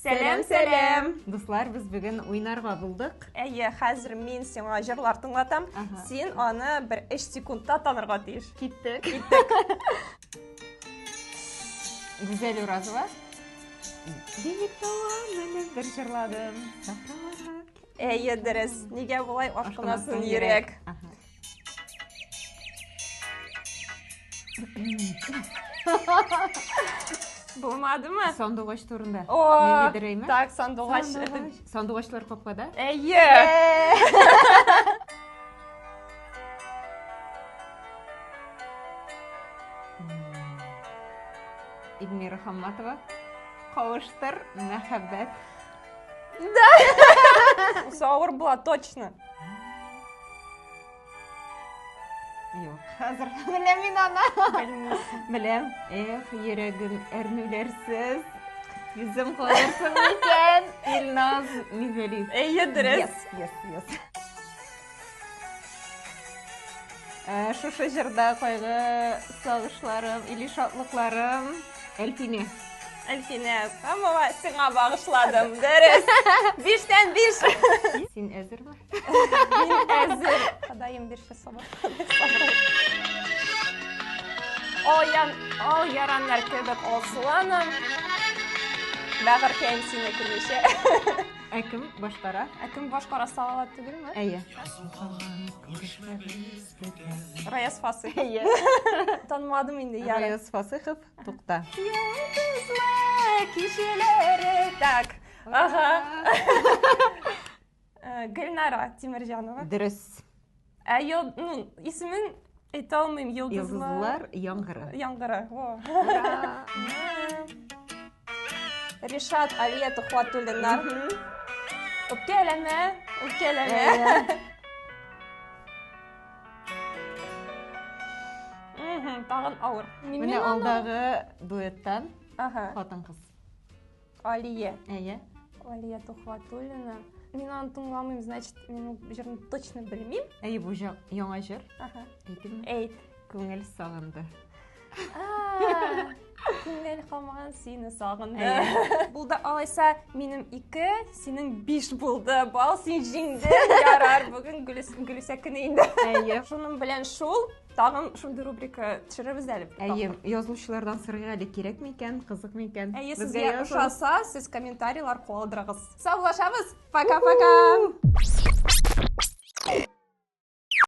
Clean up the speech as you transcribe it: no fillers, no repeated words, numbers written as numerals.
Сәлам, сәлам! Дуслар, без бүген уйнарга булдык. Әйе, хәзер мин сиңа җырлар тыңлатам. Син аны бер 3 секундта танырга тиеш. Киттек. Киттек. Гүзәл Уразова. Биек тауга менеп бер җырладым. Сахраларга. Әйе, дөрес. Нигә болай ашкынасын йөрәк? Булмадымы? Сандугач турында. О, Ниндидер әйме? так, сандугач. Сандугач. Сандугачлар капкада? Әйе. Эльмира Хамматова. Кавыштыр мәхәббәт. Да. Авыр була, точно. Юк, хәзер беләм мин аны. Белмисең. Беләм. Эх, йөрәгем әрнүләрсез. Йөзем калырсың микән? Илназ Мизәлиев. Әйе, дөрес. Yes, yes, yes. Э, шушы җырда кайгы сагышларым или шатлыкларым Әлфинә. Әлфинә, Камова сиңа багышладым. Дөрес. Биштән биш. Син әзерме? Мин әзер. Ходаем бирче сабыр. Ал, ян, ал яраннар кебек алсуланам. Бәгырькәем сине күрмичә. Ә кем башкара? Ә кем башкара Салават түгелме? Әйе. Раяз Фасыйхов. Әйе. Танымадым инде, ярый. Раяз Фасыйхов, тукта. Йолдызлы кичәләре. Так. Ага. Э, Гөлнара Тимерҗанова. Дөрес. Ә ел, ну, исемен әйтә алмыйм. Йолдызлар Йолдызлар яңгыры. яңгыры. Во. Ура! Ришат Алия Тухватуллина. Үпкәләмә, үпкәләмә. Әйе. Мгм, Тагын авыр. Менә Мин аны- алдагы дуэттан Ага. хатын-кыз. Алия. Әйе. Алия Тухватуллина. Мин аны тыңламыйм, значит, мин ул җырны точно белмим. Әйе, бу яңа җыр. Ага. Әйтимме? Әйт. Күңел сагынды. А, Күңел һаман сине сагынды. Булды, алайса, минем 2, синең 5 булды. Бал, син җиңдең. Ярар, бүген Гөлүсә көне инде. Әйе. Шуның белән шул. Тагын шундый рубрика төшерербез әле. Әйе, язучылардан сорыйк әле кирәкме икән, кызыкмы икән? Әйе, Безгә сезгә языгыз. ошаса, сез комментарийлар калдырыгыз. Саубуллашабыз. Пока-пока.